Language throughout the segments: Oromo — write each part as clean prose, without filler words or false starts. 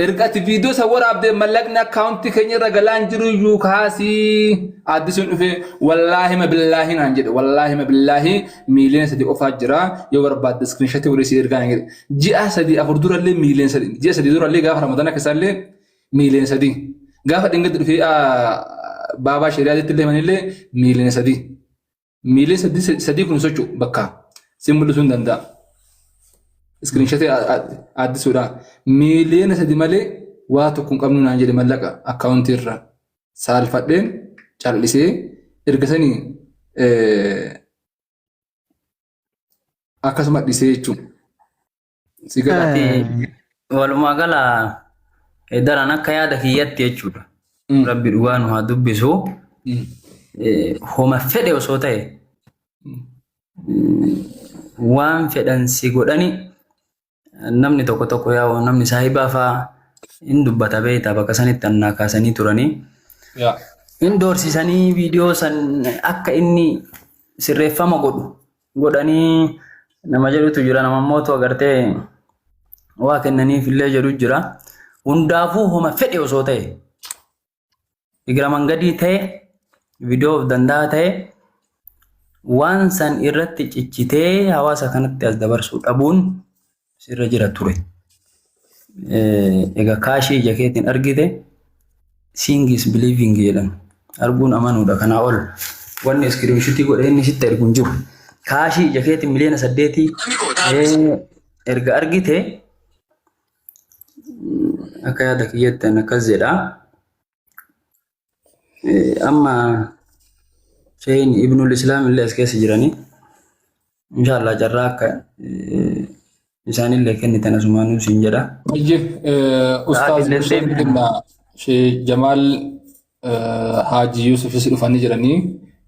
Erga ati viidiyoo san waraabdee mallaqni akkaawuntii keenya irra galaan jiru iyyuu kaasii addisuun dhufee wallaahi ma billaahi naan jedhe wallaahi ma billaahi 3 miiliyoona qofaa jira yoo barbaadde iskiriinshatii godhee si ergaa naan jedhe ji'a 3 4 durallee 3 miiliyoona ji'a 3 durallee gaafa ramadana keessallee 3 miiliyoona gaafa dhingatti dhufee baabaa shari'aatti illee manillee 3 miiliyoona 3 miiliyoona kun socho'u bakka si mul'isuu hin danda'a. Iskiriinshatii addisuudha. 3 miiliyoona malee waa tokko hin qabnu naan jedhe mallaqa akkaawuntii irra. Saalfadheen callisee erga sanii akkasuma dhisee jechuudha. Si gala. Ati walumaa gala daran akka yaada kiyyatti jechuudha. Rabbi dhugaa nu haa dubbisu. Homa fedhe osoo ta'e waan fedhan si godhani namni tokko tokko yaa'u namni saahibaa fa'aa hin dubbata beektaa bakka sanitti annaa kaasanii turanii. Hin doorsisanii viidiyoo san akka inni sirreeffama godhu godhanii nama jedhutu jira nama mootu agartee waa kennaniif illee jedhu jira. Hundaafuu homa fedhe osoo ta'e igira mangadii ta'e viidiyoo of danda'a ta'e waan san irratti cichitee hawaasa kanatti as dabarsuu dhabuun sirra jira ture. Egaa kaashii ija keetiin argite seeing is believing jedhan arguun amanuudha kanaa ol wanni iskiriinshutii godhee inni sitti ergu hin jiru. Kaashii ija keetiin 8 miliyoona erga argite akka yaada kiyyatti akkas jedha. Amma sheeyin Ibnul Islaam illee as keessa jiranii. Inshaallah carraa akka isaanillee kennitan asumaanuu siin jedha. Ijji Ustaaz Sa'aatiin Hussein deemna. Kenna Shee Jamaal Haaji Yuusufis dhufanii jiranii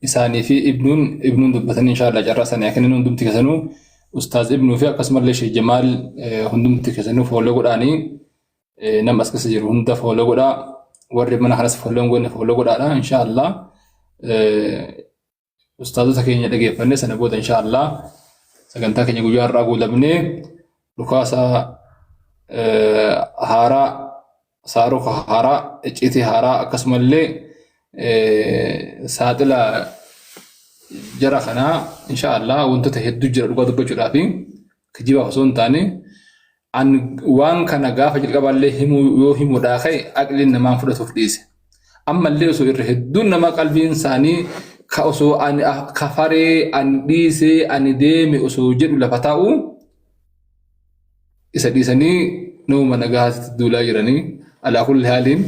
isaanii fi Ibnuun dubbatanii inshaallah carraa isaanii akka kennan hundumti keessanuu Ustaaz Ibnuu fi akkasumallee Shee Jamaal hundumti keessanuu follow godhaanii nama as keessa jiru hunda follow godhaa warri mana kanas follow hin goone follow godhaadha inshaallah. Ustaazota keenya dhageeffannee sana booda inshaallah sagantaa keenya guyyaa har'aa goolabnee dhukaasa haaraa saaruka haaraa icciitii haaraa akkasumallee saaxila jara kanaa inshaallah wantoota hedduu jira dhugaa dubbachuudhaa fi kijibaaf osoo hin taane an waan kana gaafa jalqabaallee himuu yoo himuudhaa ka'e aqliin namaan fudhatuuf dhiise. Ammallee osoo irra hedduun nama qalbiin isaanii ka osoo ani kafaree ani dhiisee ani deeme osoo jedhu lafa taa'u isa dhiisanii nama nagahaatti duulaa jiranii alaa kulli haaliin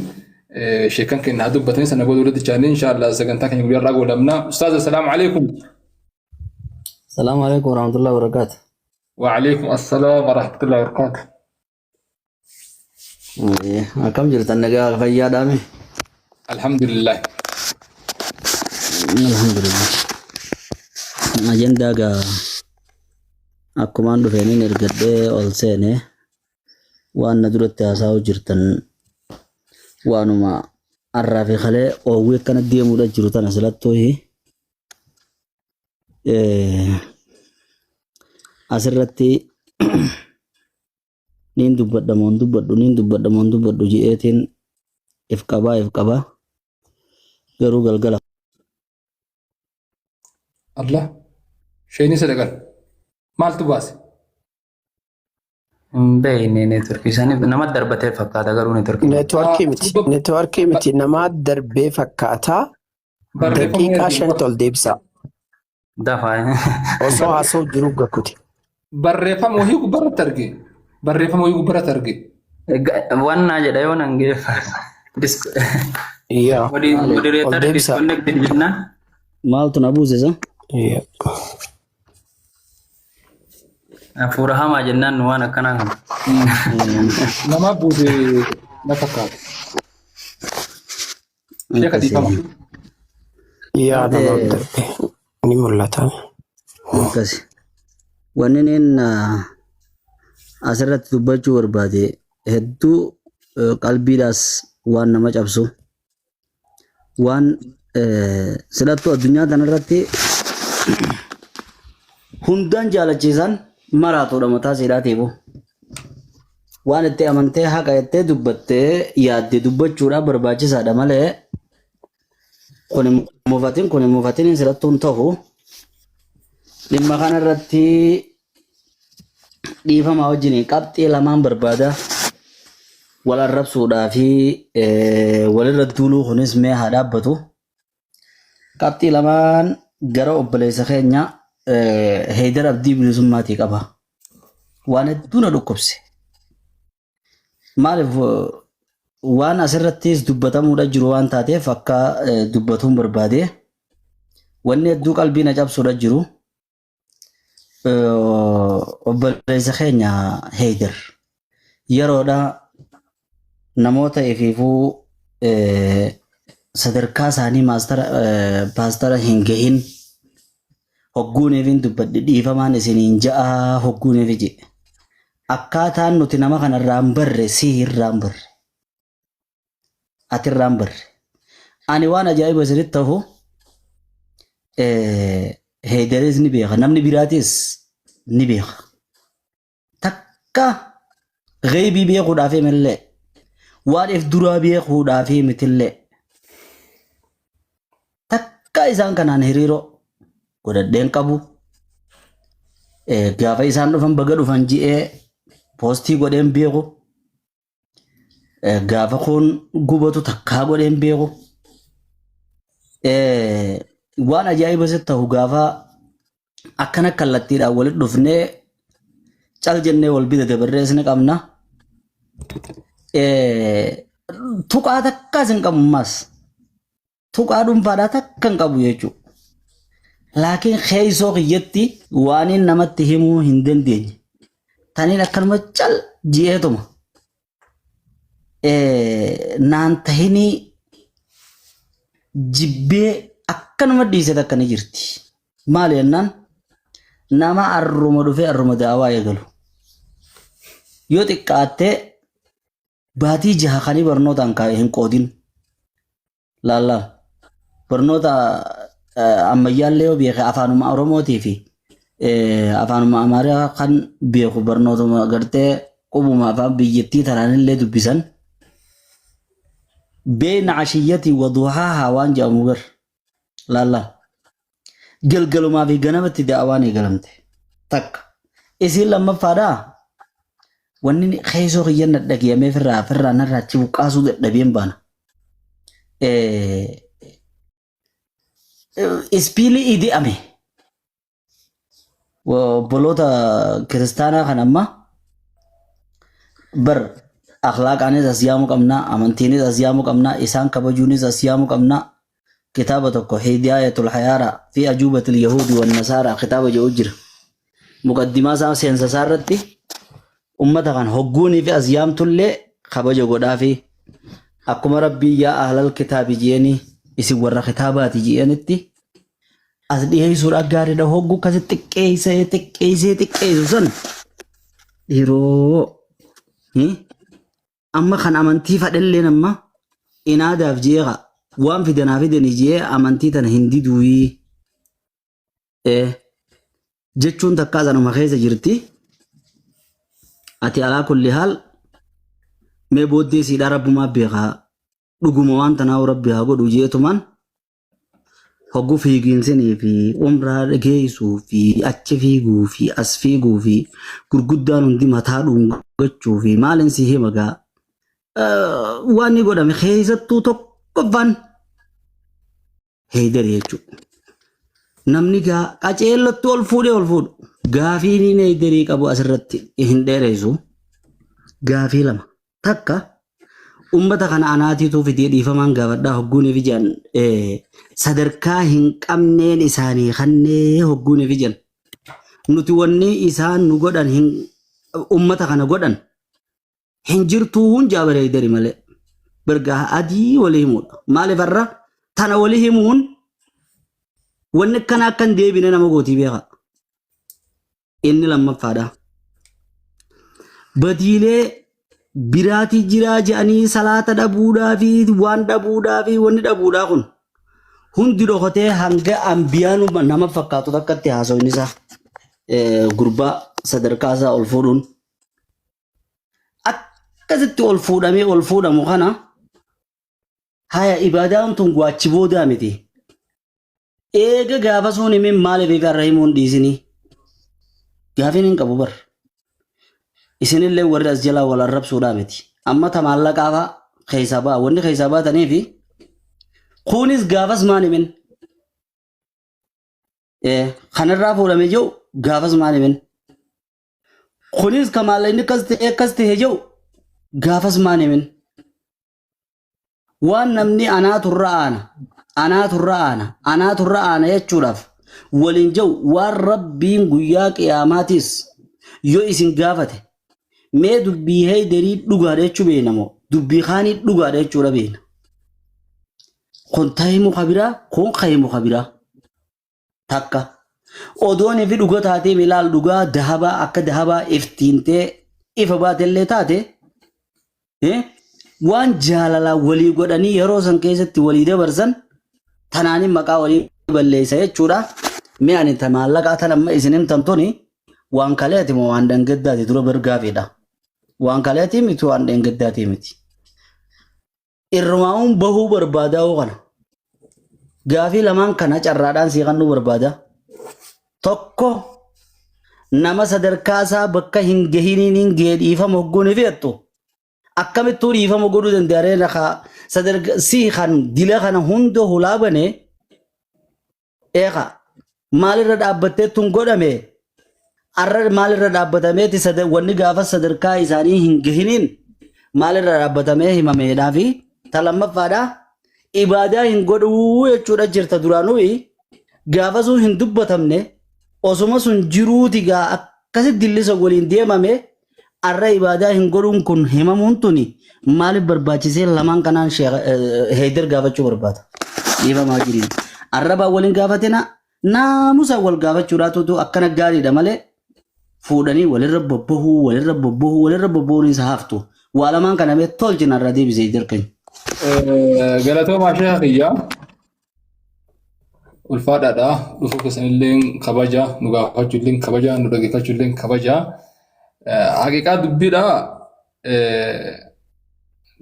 sheekan keenya haa dubbatanii sana booda walitti chaanii inshaallah sagantaa keenya guyyaa irraa goolabna. Ustaaz assalaamu alaikum. Salaamu alaikum warahmatullahi wabarakatuh. Wa alaikum assalaam wa rahmatullahi wa barakatuh. Akkam jirtan nagaa fayyaadhaame? Alhamdulillah. Alhamdulillah. Ajandaa gaa akkumaan dhufeeniin ergadhee ol seene waan na duratti haasa'uu jirtan waanuma har'aa fi kalee oowwii akkana deemuudha jiru tana silattuu asirratti niin dubbadha moo hin dubbadhu niin dubbadha moo hin dubbadhu je'eetiin if qabaa if qabaa garuu galgala Allah. Sheenii sadaqan. Maaltu baase? Hin beekne neetworkii isaanii nama darbatee fakkaata garuu neetworkii. Neetworkii miti. Neetworkii miti. Namaa darbee fakkaata. Barreeffama Daqiiqaa erge. 5 ol deebisa. Dafaa. Osoo haasa'u jiru gakkute. Barreeffama wahii gubbaarratti arge. Barreeffama wahii gubbaarratti arge. Wannaa jedha yoo nan geeffa. Yaa. Ol Moderator deebisa. disconnected jennaan. Maaltu na buusisa? Yaa. Hafuura hamaa jennaan nu waan akkanaa kana. Nama buuse na fakkaata. Sheeka dhiifama. Yaa nama darbe ni mul'ata. Akkasi. Wanni inni asirratti dubbachuu barbaade hedduu qalbiidhaas waan nama cabsu waan silattuu addunyaa kanarratti hundaan jaalachiisan maraatuudha mataa siidhaatiifu. Waan itti amantee haqa jettee dubbattee yaadde dubbachuudhaaf barbaachisaadha malee kun hin mufatin kun hin mufatin sirattuu hin ta'u. Dhimma kanarratti dhiifama wajjin qabxii lamaan barbaada. Wal arrabsuudhaa fi walirra duuluu kunis mee haa dhaabbatu. Qabxii lamaan gara obboleessa keenya Heydar Abdii Bilisummaatii qaba. Waan hedduu na dhukkubse. Maaliif waan asirrattis dubbatamuudha jiru waan taateef akka dubbatuun barbaade. Wanni hedduu qalbii na cabsuudha jiru. Obboleessa keenya Heydar yeroodha namoota ifiifuu sadarkaa isaanii maastara paastara hin gahin hogguuneefin dubbadhe dhiifamaan isiniin ja'a hogguuneefi jedhe. Akkaataan nuti nama kana irraa hin barre si irraa hin barre. Ati irraa hin barre. Ani waan ajaa'iba isinitti ta'u Heedaris ni beeka namni biraatis ni beeka. Takka gheeybii beekuudhaaf mitillee waan if duraa beekuudhaaf mitillee takka isaan kanaan hiriiroo godhadheen qabu. Gaafa isaan dhufan baga dhufan ji'ee poostii godheen beeku. Gaafa kun gubatu takkaa godheen beeku. Waan ajaa'iba sitti ta'u gaafa akkana kallattiidhaan walitti dhufnee cal jennee wal bira dabarrees ni qabna. Tuqaa takkaas hin qabu ammas. Tuqaa dhuunfaadhaa takka hin qabu jechuudha. Laakiin keessoo kiyyatti waaniin namatti himuu hin dandeenye. Taniin akkanuma cal ji'eetuma. Naan tahinii jibbee akkanuma dhiise takka ni jirti. Maali jennaan nama arruma dhufee arruma da'awaa eegalu. Yoo xiqqaattee baatii jaha kanii barnootaan kaa'e hin qoodin. Laallaa barnoota ammayyaallee yoo beeke afaanuma Oromootii fi afaanuma Amaaraa kan beeku barnootuma gartee qubuma afaan biyyattii tanaanillee dubbisan. Beeyna ashiyyatii wa duhaahaa waan jedhamu gar. Laallaa. Galgalumaa fi ganamatti da'awaan eegalamte. Takka. Isiin lammaffaadhaa wanni keessoo kiyyan dhagayamee firraa firraa narraa achi buqqaasuu dadhabeen baana. Ispiilii idi'ame. Obboloota kiristaanaa kan amma bar akhlaaqaanis as yaamuu qabna, amantiinis as yaamuu qabna, isaan kabajuunis as yaamuu qabna. Kitaaba tokko Hidaayatul Hayaara fi Ajuubatul Yahuudi wan Nasaara kitaaba jedhu jira. Muqaddimaa isaa seensa isaa irratti ummata kan hogguunii fi as yaamtullee kabaja godhaafi akkuma Rabbiin yaa ahlal kitaabi jeeni isin warra kitaabaati jeenitti as dhiheessuudha gaariidha hogguu kasi xiqqeessee xiqqeessee xiqqeessu san dhiiroo amma kan amantii fadhelleen amma inaadaaf jeeqa waan fidanaa fidanii jee amantii tana hin diduuyii jechuun takkaa sanuma keessa jirti ati alaa kulli haal mee booddee siidhaa rabbumaa beekaa dhuguma waan tanaa rabbi haa godhu jeetumaan Hogguu fiigiinsinii fi umraa geessuu fi achi fiiguu fi as fiiguu fi gurguddaan hundi mataa dhungachuu fi maalin si hima gaa waan ni godhame keessattuu tokkoffaan heydari jechuudha. Namni gaa qaceellottu ol fuudhee ol fuudhu. Gaafiin inni heydarii qabu asirratti hin dheeressu. Gaafii lama. Takka ummata kana anaatiituu fidee dhiifamaan gaafadhaa hogguuniif ijaan sadarkaa hin qabneen isaanii kannee hogguuniif ijaan nuti wanni isaan nu godhan hin ummata kana godhan hin jirtuu hun jaabareedari malee bergaa adii walii himuudha maaliif har'a tana walii himuun wanni akkana akka hin deebine nama gootii beeka Inni lammaffaadha. Badiilee biraatii jiraa jedhanii salaata dhabuudhaa fi waan dhabuudhaa fi wanni dhabuudhaa kun hundi dhokatee hanga ambiyaan nama fakkaatu takkatti haasawni isaa gurbaa sadarkaa isaa ol fuudhuun akka Akkasitti ol fuudhamee ol fuudhamu kana haya ibaadaan tun waachi boodaa miti. Eega gaafa sun himin maaliif eega irra himuun dhiisinii? Gaafiin hin qabu bar. Isinillee warri as jalaa wal arrabsuudhaa miti. Amma ta maallaqaa fa'a keessaa ba'a. Wanni keessaa baataniifi kunis gaafas maan himin? Kanarraa fuudhame jiru gaafas maan himin? Kunis ka maallaqni akkas ta'e akkas ta'e jiru gaafas maan himin? Waan namni anaatu irra aana, anaatu irra aana, anaatu irra aana jechuudhaaf waliin jiru waan Rabbiin guyyaa qiyaamaatis yoo isin gaafate mee dubbii Heeyderii dhugaadha jechuu beekna moo dubbii kaanii dhugaadha jechuudha beekna. Kun tahimu kabiraa, kun kahimu kabiraa. Takka. Odoon fi dhuga taatee milaal dhugaa dahabaa akka dahabaa iftiintee ifa baatellee taate waan jaalalaa walii godhanii yeroo san keessatti walii dabarsan tanaanin maqaa walii balleessa jechuudha. Mee ani ta maallaqaa tan amma isin himtan tuni waan kaleeti moo waan dhangeddaati dura bergaafiidha. Waan kaleetii miti waan dhangeddaati miti. Irrumaa'uun bahuu barbaadaa hoo kana. Gaafii lamaan kana carraadhaan sii kannuu barbaada. Tokko nama sadarkaa isaa bakka hin gahiniin hin gahee dhiifama hogguu ni feettu. Akkamittuu dhiifama godhuu danda'a ree sadarkaa si kan dila kana hunda hulaa bane eeka maalirra dhaabbattee tun godhame arra maalirra dhaabbatameeti wanni gaafa sadarkaa isaanii hin gahiniin maalirra dhaabbatamee himameedhaa fi ta lammaffaadha ibaadaa hin godhuu jechuudha jirta duraanuu gaafa sun hin dubbatamne osuma sun jiruuti gaa akkasi dillisa waliin deemame arra ibaadaa hin godhuun kun himamuun tuni maaliif barbaachisee lamaan kanaan Heydar gaafachuu barbaada. Dhiifamaa wajjiniin. Arrabaa waliin gaafatina naamusa wal gaafachuudhaatu akkana gaariidha malee fuudhanii walirra bobbahuu walirra bobbahuu walirra bobbahuun isa haftu. Waa lamaan kana mee tolchina irraa deebisee Heydar keenya. Galatoomaa sheeka kiyyaa. Ulfaadhaadha. Dhufuu keessanillee kabaja, nu gaafachuullee kabaja, nu dhaggeeffachuullee kabaja. Haqiqaa dubbiidha.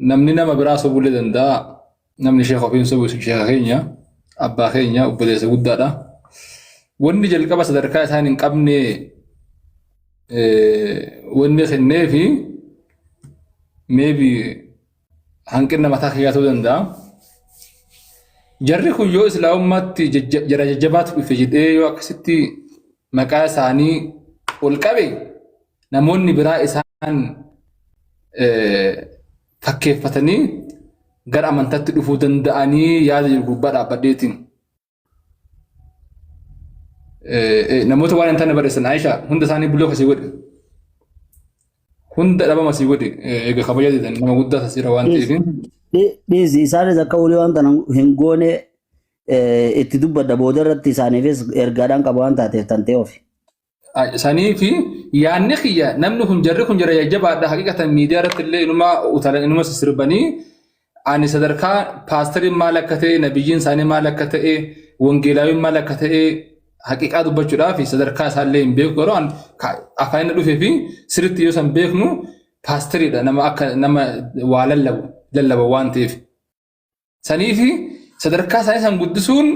Namni nama biraa sobuullee danda'a. Namni sheeka ofiin sobu sheeka keenya, abbaa keenya, obboleessa guddaadha. Wanni jalqaba sadarkaa isaan hin qabne wanni kenneefi maybe hanqina mataa kiyyaa ta'uu danda'a. Jarri kun yoo islaamummaatti jara jajjabaatu dhufe jedhee yoo akkasitti maqaa isaanii ol qabe namoonni biraa isaan fakkeeffatanii gara amantaatti dhufuu danda'anii yaada jiru gubbaa dhaabbadheetiin. Namoota waan hin taane barreessan Aisha hunda isaanii buloo kasii godhe. Hunda dhabama sii godhe eega kabaja didan nama guddaa tasiira waan ta'eef. Dhiisi isaanis akka olii waan kana hin goone itti dubbadha booda irratti isaaniifis ergaadhaan qaba waan taateef tantee ofi. Sanii fi yaadni kiyya namni kun jarri kun jara jajjabaadha haqiqatan miidiyaa irratti illee inuma utalan inuma sirbanii ani sadarkaa paastariin maal akka ta'e nabiyyiin isaanii maal akka ta'e wangeelaawiin maal akka ta'e haqiqaa dubbachuudhaaf sadarkaa isaallee hin beeku garuu afaan inni dhufee fi sirriitti yoo san beeknu paastariidha nama akka nama waa lallabu lallaba waan ta'eef. Sanii fi sadarkaa isaanii san guddisuun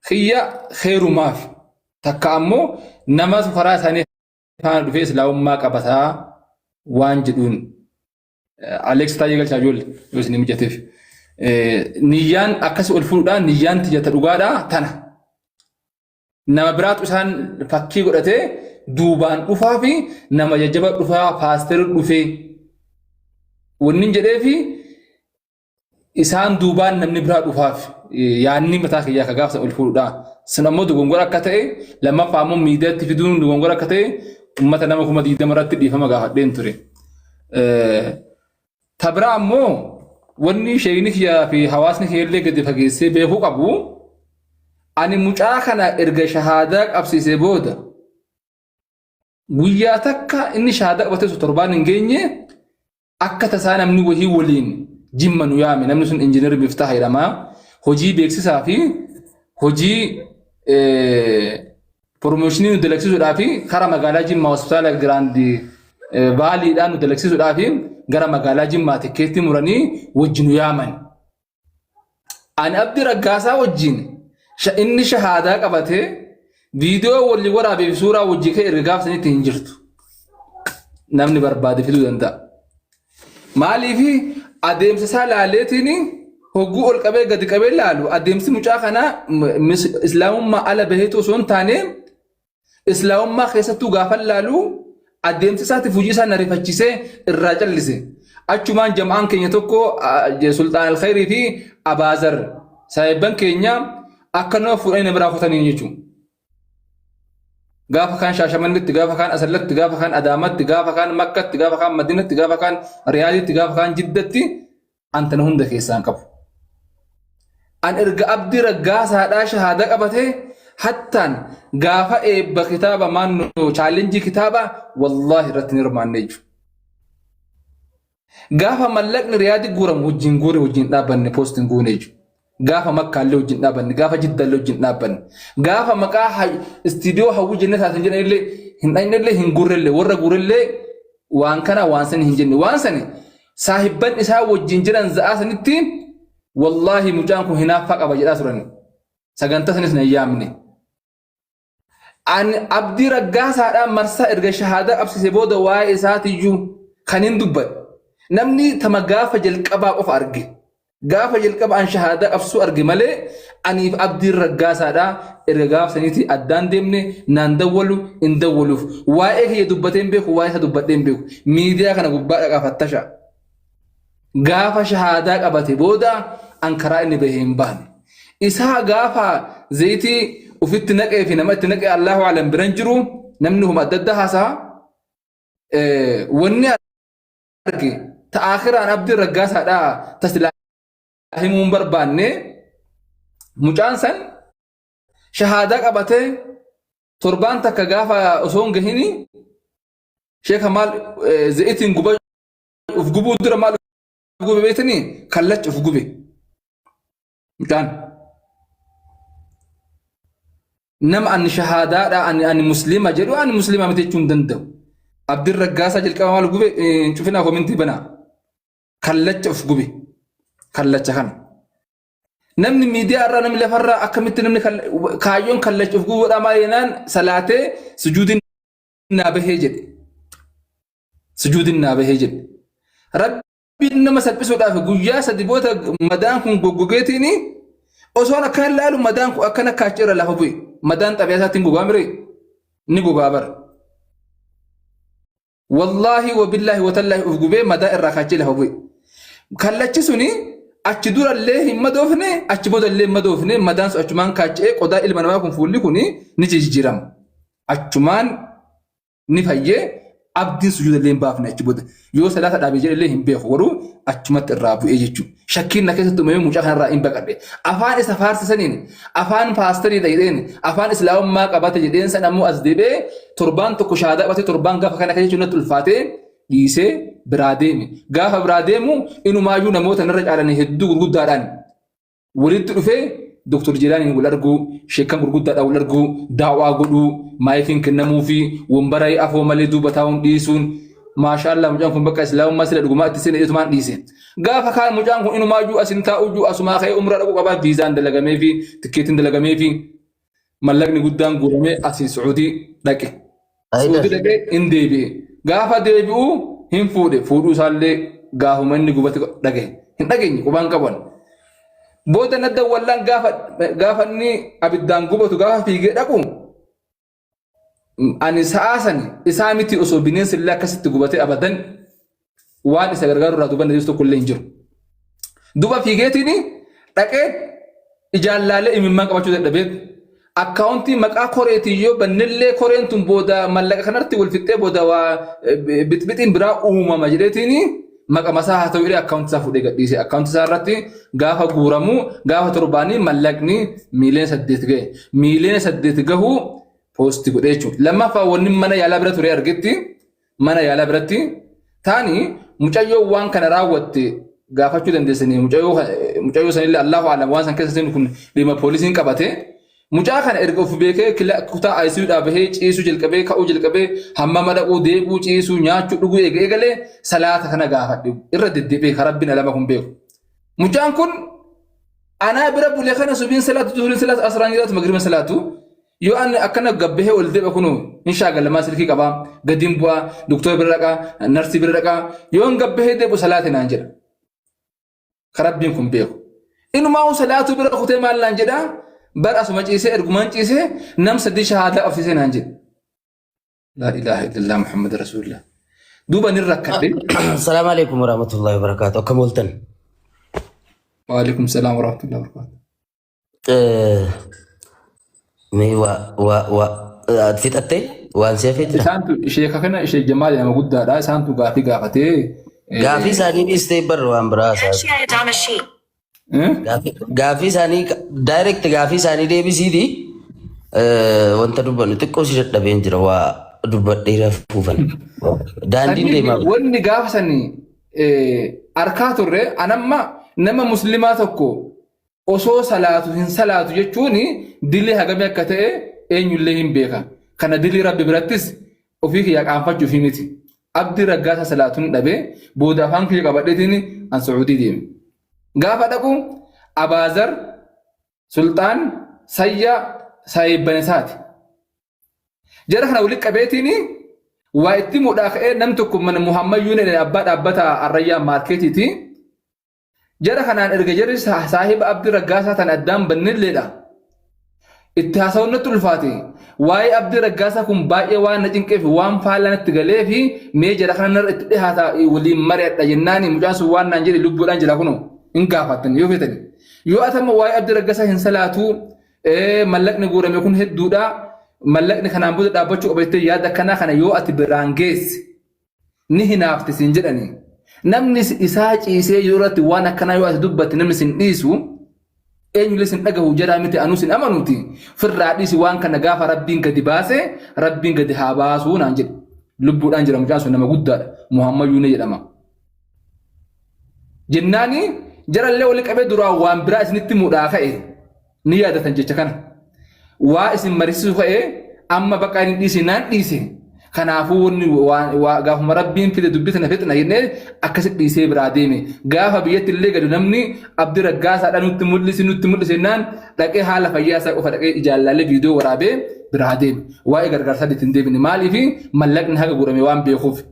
kiyya kheerumaaf takka ammoo nama karaa isaanii faana dhufee islaamummaa qabataa waan jedhuun Alex Taayyee galchaa ijoollee yoo isin mijateef. Niyyaan akkas ol fuudhaa niyyaan tiyya ta dhugaadhaa tana. Nama biraatu isaan fakkii godhatee duubaan dhufaa fi nama jajjaba dhufaa paasterii dhufee wanni jedhee fi isaan duubaan namni biraa dhufaaf yaanni mataa kiyyaa ka gaafsa ol fuudhudha. Sun ammoo dogongora akka ta'e lammaffaa ammoo miidiyaatti fiduun dogongora akka ta'e uummata nama 20,000 irratti dhiifama gaafadheen ture. Ta biraa ammoo wanni sheekni kiyyaa fi hawaasni kiyya illee gadi fageessee beekuu qabu ani mucaa kana erga shahaadaa qabsiisee booda guyyaa takka inni shahaadaa qabatee osoo torbaan hin geenye akka tasaa namni wahii waliin Jimma nu yaame namni sun injiinar Miftah jedhama. Hojii beeksisaa fi hojii promooshinii nu dalagsiisuudhaa fi karaa magaalaa Jimmaa hospitaala Giraand Vaaliidhaan nu dalagsiisuudhaa fi gara magaalaa Jimmaa tikkeetti muranii wajji nu yaaman. Ani Abdi Raggaasaa wajjin inni shahaadaa qabatee viidiyoo walii waraabee fi suuraa wajji ka'e erga gaafa sanitti hin jirtu. Namni barbaade fiduu danda'a. Maaliif adeemsa isaa laaleetiin hogguu ol qabee gadi qabee laalu adeemsi mucaa kanaa islaamummaa ala baheetu osoo hin taane Islaamummaa keessattuu gaafan laalu adeemsa isaatiif hojii isaa na rifachisee irraa callise. Achumaan jama'aan keenya tokko Sulxaan Alkhayrii fi Abaazar saahibban keenya akka nama fuudhanii na biraa kutanii jechuudha. Gaafa kaan Shaashamannitti, gaafa kaan Asallatti, gaafa kaan Adaamatti, gaafa kaan Makkatti, gaafa kaan Madinatti, gaafa kaan Riyaaditti, gaafa kaan Jiddatti an tana hunda keessaa hin qabu. An erga Abdii Raggaasaadhaa shahaadaa qabatee hattaan gaafa eebba kitaaba maannoo chaalenjii kitaaba wallaahi irratti hin hirmaanne jechuudha. Gaafa mallaqni Riyaadi guuramu wajjin guure wajjin dhaabbanne poost hin goone jechuudha. Gaafa Makkaallee wajjin dhaabbanne gaafa Jiddaallee wajjin dhaabbanne gaafa maqaa istiidiyoo hawwii jennee taasisan jedhanillee hin dhaqnellee hin guurrellee warra guurellee waan kana waan sani hin jenne waan sani saahibban isaa wajjin jiran za'aa sanitti wallaahi mucaan kun hinaaffaa qaba jedhaa turani. Sagantaa sanis na hin yaamne. Ani Abdii Raggaasaadhaan marsaa erga shahaadaa qabsiise booda waa'ee isaatiyyuu kan hin dubbadhe. Namni tama gaafa jalqabaa qofa arge. Gaafa jalqaba an shahaadaa qabsuu arge malee aniif Abdiin Raggaasaadhaa erga gaafa saniiti addaan deemne naan dawwalu hin dawwaluuf. Waa'ee kiyya dubbatee hin beeku waa'ee isaa dubbadhee hin beeku. Miidiyaa kana gubbaa dhaqaa fattasha. Gaafa shahaadaa qabate booda an karaa inni bahe hin baane. Isaa gaafa zayitii ufitti naqee fi nama itti naqee Allahu alam biran jiru namni huma adda addaa haasa'a. Wanni arge ta aakhiraan Abdiin Raggaasaadhaa ta silaa himuu hin barbaanne mucaan san shahaadaa qabatee torbaan takka gaafa osoo hin gahini sheeka maal zayitiin guba uf gubuu dura maal uf gube beektanii kallacha uf gube mucaan nama ani shahaadaadha ani ani muslima jedhu ani muslima miti jechuu hin danda'u. Abdiin Raggaasaa jalqaba maal gube hin cufinaa komintii banaa. Kallacha of gube. Kallacha kana. Namni miidiyaa irraa namni lafarraa akkamitti namni kaayyoon kallacha of gubuudhaa maal jennaan salaatee sujuudiin naa bahee jedhe. Sujuudiin naa bahee jedhe. Rabbiin nama salphisuudhaaf guyyaa sadi booda madaan kun goggogeetiin osoon akkana laalu madaan kun akkana kaachee irra lafa bu'e. Madaan xabiyaa isaatiin gogaa miree ni gogaa bara. Wallaahi wabillaahi watallaahi of gubee madaa irraa kaachee lafa bu'e. Kallachi suni achi durallee hin madoofne achi boodallee hin madoofne madaan sun achumaan kaacha'ee qodaa ilma namaa kun fuulli kun ni jijjiirama. Achumaan ni fayyee abdiin sujuuda illee hin baafne achi booda yoo salaata dhaabee jedhe illee hin beeku garuu achumatti irraa bu'ee jechuudha. Shakkiin na keessatti uumamee mucaa kanarraa hin baqadhe. Afaan isa faarsisaniin afaan paastariidha jedheen afaan islaamummaa qabate jedheen san ammoo as deebi'ee torbaan tokko shahaadaa qabate torbaan gaafa kana keessa jechuun natti ulfaatee dhiisee biraa deeme. Gaafa biraa deemu inumaayyuu namoota narra caalan hedduu gurguddaadhaan walitti dhufee Dr. Jilaaniin wal arguu, sheekkan gurguddaadhaan wal arguu, daawaa godhuu, maayikiin kennamuu fi wambara afoo malee duuba taa'uun dhiisuun maashaallah mucaan kun bakka islaamummaa sila dhugumaa itti seene jedhumaan dhiise. Gaafa kaan mucaan kun inumaayyuu asin taa'uyyuu asumaa ka'ee umraa dhaquu qabaa viizaan dalagamee fi tikkeetiin dalagamee fi mallaqni guddaan guuramee asii Su'uudii dhaqe. Su'uudii dhaqee hin deebi'e. Gaafa deebi'u hin fuudhe. Fuudhuu isaallee gaafuma inni gubate dhagahe. Hin dhageenye qubaan qaban. Booda na dawwallaan gaafa gaafa inni abiddaan gubatu gaafa fiigee dhaqu ani sa'aa sani isaa miti osoo bineensi illee akkasitti gubatee abadan waan isa gargaaru irraa duuban deebisu tokko illee hin jiru. Duuba fiigeetiin dhaqee ijaan laalee imimmaan qabachuu dadhabee akkaawuntii maqaa koreetiin yoo bannellee koreen tun booda mallaqa kanarratti wal fixxee booda waa bixbixiin biraa uumama jedheetiin maqa masaa haa ta'u jedhee akkaawuntii isaa fuudhee gadhiise. Akkaawuntii isaa irratti gaafa guuramu gaafa torbaanii mallaqni miiliyoona 8 gahe. Miiliyoona 8 gahuu poosti godhee jechuudha. Lammaffaa wanni mana yaalaa bira ture argetti mana yaalaa biratti taani mucayyoo waan kana raawwatte gaafachuu dandeessanii mucayyoo mucayyoo sanillee Allahu alam waan san keessa seenu kun dhimma poolisiin qabate. Mucaa kana erga of beekee kutaa ICU dhaa bahee ciisuu jalqabee ka'uu jalqabee hammama dhaquu deebi'uu ciisuu nyaachuu dhuguu eega eegalee salaata kana gaafadhe irra deddeebi'ee kan rabbiin alama kun beeku. Mucaan kun anaa bira bulee kana subiin salaatu zuhuriin salaatu asraan jiraatu magriba salaatu yoo ani akkana gabbahee ol deebi'a kunuu hin shaagalamaa silkii qabaa gadiin bu'aa doktora bira dhaqaa narsii bira dhaqaa yoon gabbahee deebi'u salaate naan jedha. Ka rabbiin kun beeku. Inumaa salaatuu bira kutee maal naan jedhaa bar asuma ciisee ergumaan ciisee nam sadii shahaadaa qabsiisee naan jedhe. Laa ilaaha illallah Muhammad Rasulullah. Duuba ni rakkadhe. Assalamu alaikum warahmatullahi wabarakatuh. Akkam ooltan? Waalaikum salaam warahmatullahi wabarakatuh. Mee waa waa waa fixattee waan si hafee jira? Isaantu sheeka kana ishee Jamaal nama guddaadha. Isaantu gaafii gaafatee. Gaafii isaanii dhiistee bar waan biraa haasa'aa. Gaafii isaanii direct gaafii isaanii deebisiiti wanta dubbannu xiqqoo si dadhabeen jira waa dubbadhee rafuufan. Daandiin deemaa. Wanni gaafa sanii arkaa turre anamma nama muslimaa tokko osoo salaatu hin salaatu jechuun dilii hagamii akka ta'e eenyullee hin beeka. Kana dilii rabbi birattis ofii kiyya qaanfachuufi miti. Abdii Raggaasaa salaatuun dhabee booda afaan kiyya qabadheetiin an Su'uudii deeme. Gaafa dhaqu Abaazar Sulxaan Sayya saayibban isaati. Jara kana walitti qabeetiin waa itti mudhaa ka'ee nam tokko mana Muhammad Yuuneen abbaa dhaabbata Arrayyaa maarkeetiiti. Jara kanaan erga jarri saahiba Abdii Raggaasaa tan addaan bannilleedha. Itti haasawuun natti ulfaate. Waa'ee Abdii Raggaasaa kun baay'ee waan na cinqeef waan faallaa natti galeef mee jara kana narra itti dhihaata waliin mari'adha jennaani mucaan sun waan naan jedhe lubbuudhaan jira kunoo hin gaafattan yoo feetani. Yoo atama waa'ee Abdii Raggaasaa hin salaatuu mallaqni guurame kun hedduudha mallaqni kanaan booda dhaabbachuu qaba jettee yaada akkanaa kana yoo ati biraan geesse ni hinaafte siin jedhani. Namni isaa ciisee yeroo irratti waan akkanaa yoo ati dubbatte namni sin dhiisu eenyullee sin dhagahu jedhaa miti anuu sin amanuuti. Firraa dhiisi waan kana gaafa rabbiin gadi baase rabbiin gadi haa baasuu naan jedhe. Lubbuudhaan jira mucaan sun nama guddaadha. Muhammad Yuunee jedhama. Jennaani jarallee wali qabee duraan waan biraa isinitti mudhaa ka'e. Ni yaadatan jecha kana. Waa isin marisiisu ka'ee amma bakka inni dhiise naan dhiise. Kanaafuu wanni waa gaafuma rabbiin fide dubbii tana fixna jennee akkasi dhiisee biraa deeme. Gaafa biyyatti illee gadu namni Abdi Raggaasaadha nutti mul'isi nutti mul'isi jennaan dhaqee haala fayyaa isaa qofa dhaqee ijaan laalee viidiyoo waraabee biraa deeme. Waa'ee gargaarsaa itti hin deebine. Maaliif mallaqni haga guurame waan beekuuf.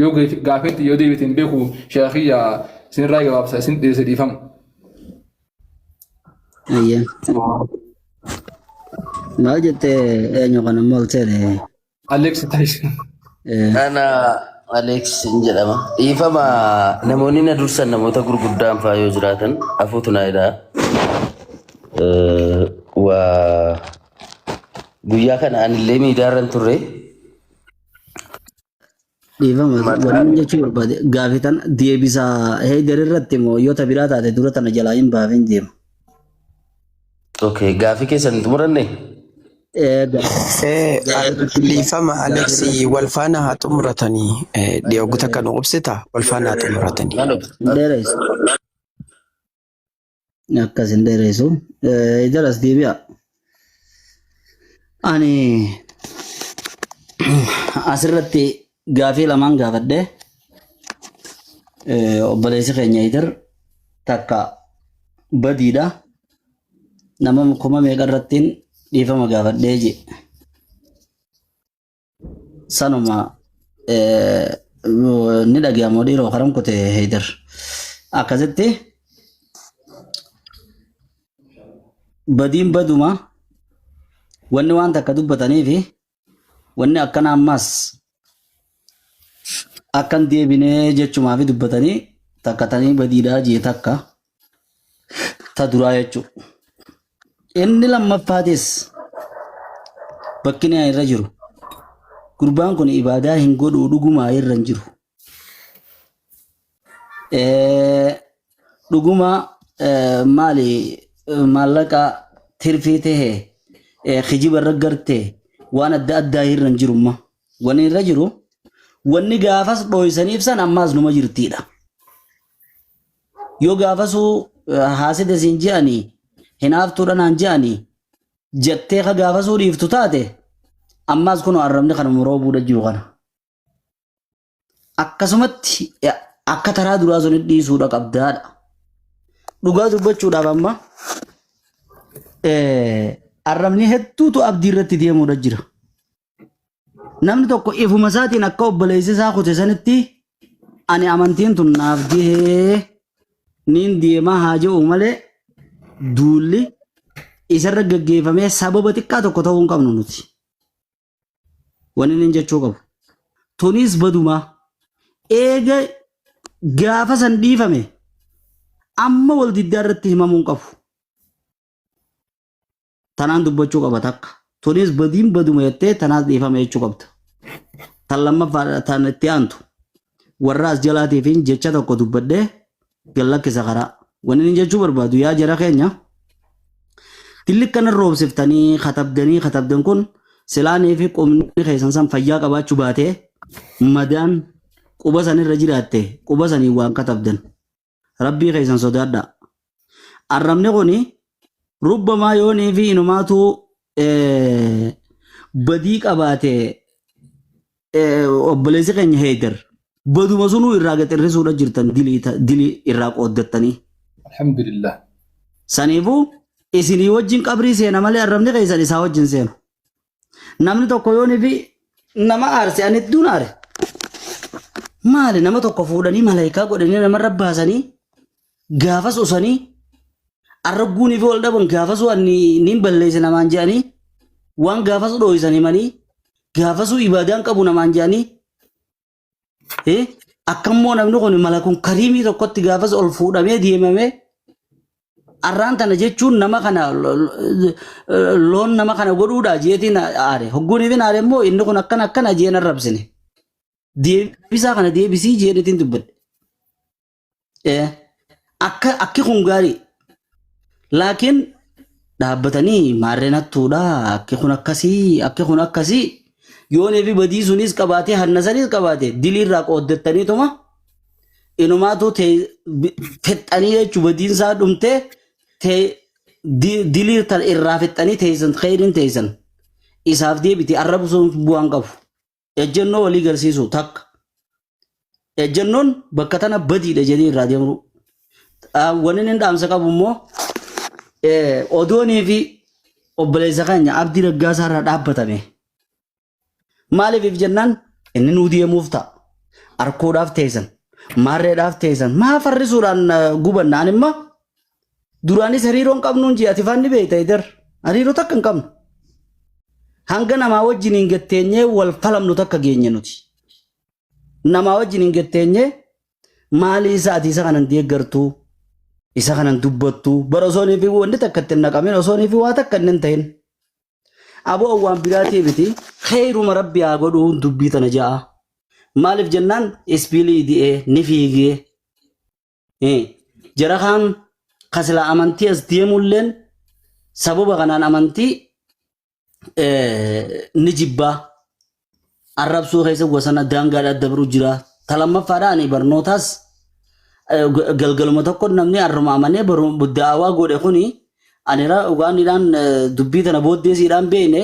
Yoo gaafeetti yoo deebite hin beeku sheekiyya isinirraa gabaabsa isin dhiyeesse dhiifama. Ayyee. Maal jettee eenyu kan ammoo ol seene? Alex Tyson. Ana Alex hin jedhama. Dhiifama namoonni na dursan namoota gurguddaan faa yoo jiraatan afuutu naa jedha. Waa guyyaa kana anillee miidiyaa irra hin turre. Dhiifama Maqaan wanni jechuu barbaade gaafii tan deebisa heydar irratti moo yoo ta biraa taate dura tana jalaa hin baafin deema. Okay, gaafii keessan hin xumuranne? Ee gaafii irratti hin Dhiifama gaafii Alex irratti wal faana haa xumuratanii dhiyoo takka nu obsita wal faana haa xumuratanii. Nan obsa. hin dheeressu. Akkas hin dheeressu. Heydar as deebi'a. Ani asirratti gaafii lamaan gaafadhe. Obboleessi keenya Heydar takka badiidha. Nama kuma meeqa irrattiin dhiifama gaafadhee je. Sanuma ni dhaga'amu dhiiroo karam kute Heydar. Akkasitti badiin baduma wanni waan takka dubbatanii fi wanni akkana ammas akkan deebinee jechumaa fi dubbatanii takka tanii badiidhaa jee takka ta duraa jechuudha. Inni lammaffaatis bakki inni irra jiru gurbaan kun ibaadaa hin godhu dhugumaa irra hin jiru. Dhuguma maali maallaqa tirfii tahe kijiba irra garte waan adda addaa irra hin jirumma. Wanni irra jiru wanni gaafas dhooysanii ibsan ammaas numa jirtiidha. Yoo gaafasuu haasida siin je'anii Hinaaftuudha naan je'anii jettee ka gaafasuu dhiiftu taate ammaas kunoo arrabni kanuma roobuudha jiru kana. Akkasumatti akka taraa duraa sun dhiisuudha qabdaadha. Dhugaa dubbachuudhaaf amma arrabni hedduutu abdii irratti deemuudha jira. Namni tokko ifuma isaatiin akka obboleessi isaa kute sanitti ani amantiin tun naaf gahee niin deemaa haa jedhu malee duulli isarra gaggeeffamee sababa xiqqaa tokko ta'uu hin qabnu nuti. Wanni inni jechuu qabu. Tunis badumaa eega gaafa san dhiifame amma wal diddaa irratti himamuu hin qabu. Tanaan dubbachuu qaba takka. Tunis badiin baduma jettee tanaas dhiifame jechuu qabda. Tan lammaffaa tan itti aantu warra as jalaatiifin jecha tokko dubbadhee gallakkisa karaa. Wanni inni jechuu barbaadu yaa jara keenya dilli kana roobsiftanii katabdanii katabdan kun silaanii fi qubni keessan san fayyaa qabaachuu baatee madaan quba sanirra jiraatte quba sanii waan katabdan. Rabbii keessan sodaadhaa. Arrabni kuni rubbamaa yoonii fi inumaatu badii qabaate obboleessi keenya Heydar baduma sunuu irraa gad hir'isuudha jirtan dilii irraa qooddattanii. Alhamdulillah. Saniifuu isinii wajjin qabrii seena malee arrabni keessan isaa wajjin seenu. Namni tokko yoonii fi nama aarse ani hedduun aare. Maali nama tokko fuudhanii malaayikaa godhanii namarra baasanii gaafas usanii arragguunii fi wal dhaban gaafasuu ani niin balleesse namaan jedhanii waan gaafas dhooysan himanii gaafasuu ibaadaan qabu namaan jedhanii akkammoo namni kun malakun kariimii tokkotti gaafas ol fuudhamee deemamee arraan tana jechuun nama kana loon nama kana godhuudha jeetiin aare hogguunii fi aare immoo inni kun akkana akkana jeen arrabsine deebisaa kana deebisii jeenitiin dubbadhe. Akka akki kun gaarii. Laakiin dhaabbatanii maarreen hattuudha akki kun akkasii akki kun akkasii yoonii fi badii sunis qabaatee hanna sanis qabaate diliirraa qooddattaniituma inumaatu fexxanii jechuun badiin isaa dhumtee dilii tan irraa fexxanii teessan kheyriin teessan isaaf deebiti arrabsuun bu'aan qabu. Ejjennoo walii garsiisu takka. Ejjennoon bakka tana badiidha jedhee irraa deemu. Wanni inni dhaamsa qabu immoo odoonii fi obboleessa keenya Abdii Raggaasaa irraa dhaabbatame. Maaliif jennaan inni nuu deemuuf ta'a. Arkuudhaaf teessan, maarreedhaaf teessan, maa farrisuudhaan gubanna ani immoo duraanis hariiroo hin qabnuun jee ati faanni beekta idar hariiroo takka hin qabnu. Hanga namaa wajjin hin gatteenyee wal falamnu takka geenye nuti. Namaa wajjin hin gatteenyee maali isa ati isa kanan deeggartuu isa kanan dubbattuu bara osoo fi wanti takka itti hin naqamin osoo fi waa takka hin ta'in. Aboo waan biraatii miti kheyruma rabbi haa godhuu dubbii tana ja'a. Maaliif jennaan ispiilii di'ee ni fiigee. Jara kaan kasila amantii as deemulleen sababa kanaan amantii ni jibbaa. Arrabsuu keessa gosana daangaadha dabruu jira. Ta lammaffaadha ani barnootaas galgaluma tokko namni arruma amanee da'awaa godhe kuni ani waanidhaan dubbii tana booddeesiidhaan beekne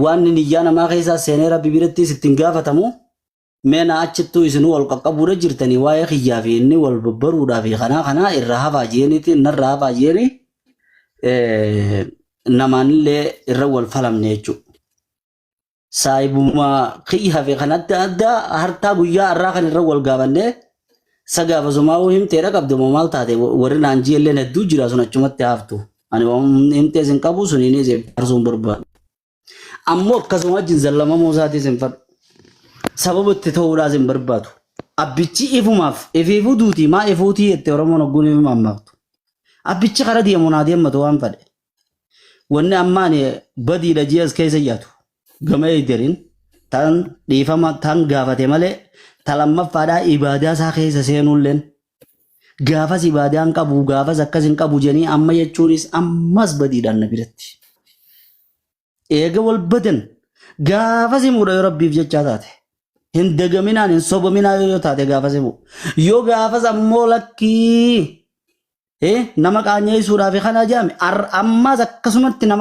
waan niyyaa namaa keessaa seenee rabbi birattis ittiin gaafatamu. Mee na achittuu isinuu wal qaqqabuudha jirtanii waa'ee kiyyaa fi inni wal babbaruudhaa fi kanaa kanaa irraa hafaa jeeniiti narraa hafaa jeeni namaanillee irra wal falamne jechuudha. Saayibuma kiyyaa fi kan adda addaa hartaa guyyaa har'aa kan irra wal gaafannee isa gaafasumaa himteedha qabdu moo maal taate warri naan ji'elleen hedduu jira sun achumatti haftu. Ani waan himtees hin qabu suniinis faarsuun barbaadu. Ammoo akkasuma wajjin zallamamuu isaatiis hin fadhu. Sababa itti ta'uudhaas hin barbaadu. Abbichi ifumaaf ifiifuu duutii maa ifuutii jette Oromoon hogguun ifumaaf maaktu. Abbichi kara deemu naa deemmatu waan fadhe. Wanni amma ani badiidha ji'as keessa yaatu. Gama eegderiin tan dhiifama tan gaafate malee ta lammaffaadhaa ibaadaa isaa keessa seenuulleen gaafas ibaadaa hin qabu gaafas akkas hin qabu jedhanii amma jechuunis ammas badiidhaan na biratti. Eega wal badan gaafas himuudha yoo rabbiif jechaa taate. Hin dagaminaan hin sobaminaa yoo taate gaafas himu. Yoo gaafas ammoo lakkii Nama qaanyeessuudhaaf kana jedhame ammaas akkasumatti nama.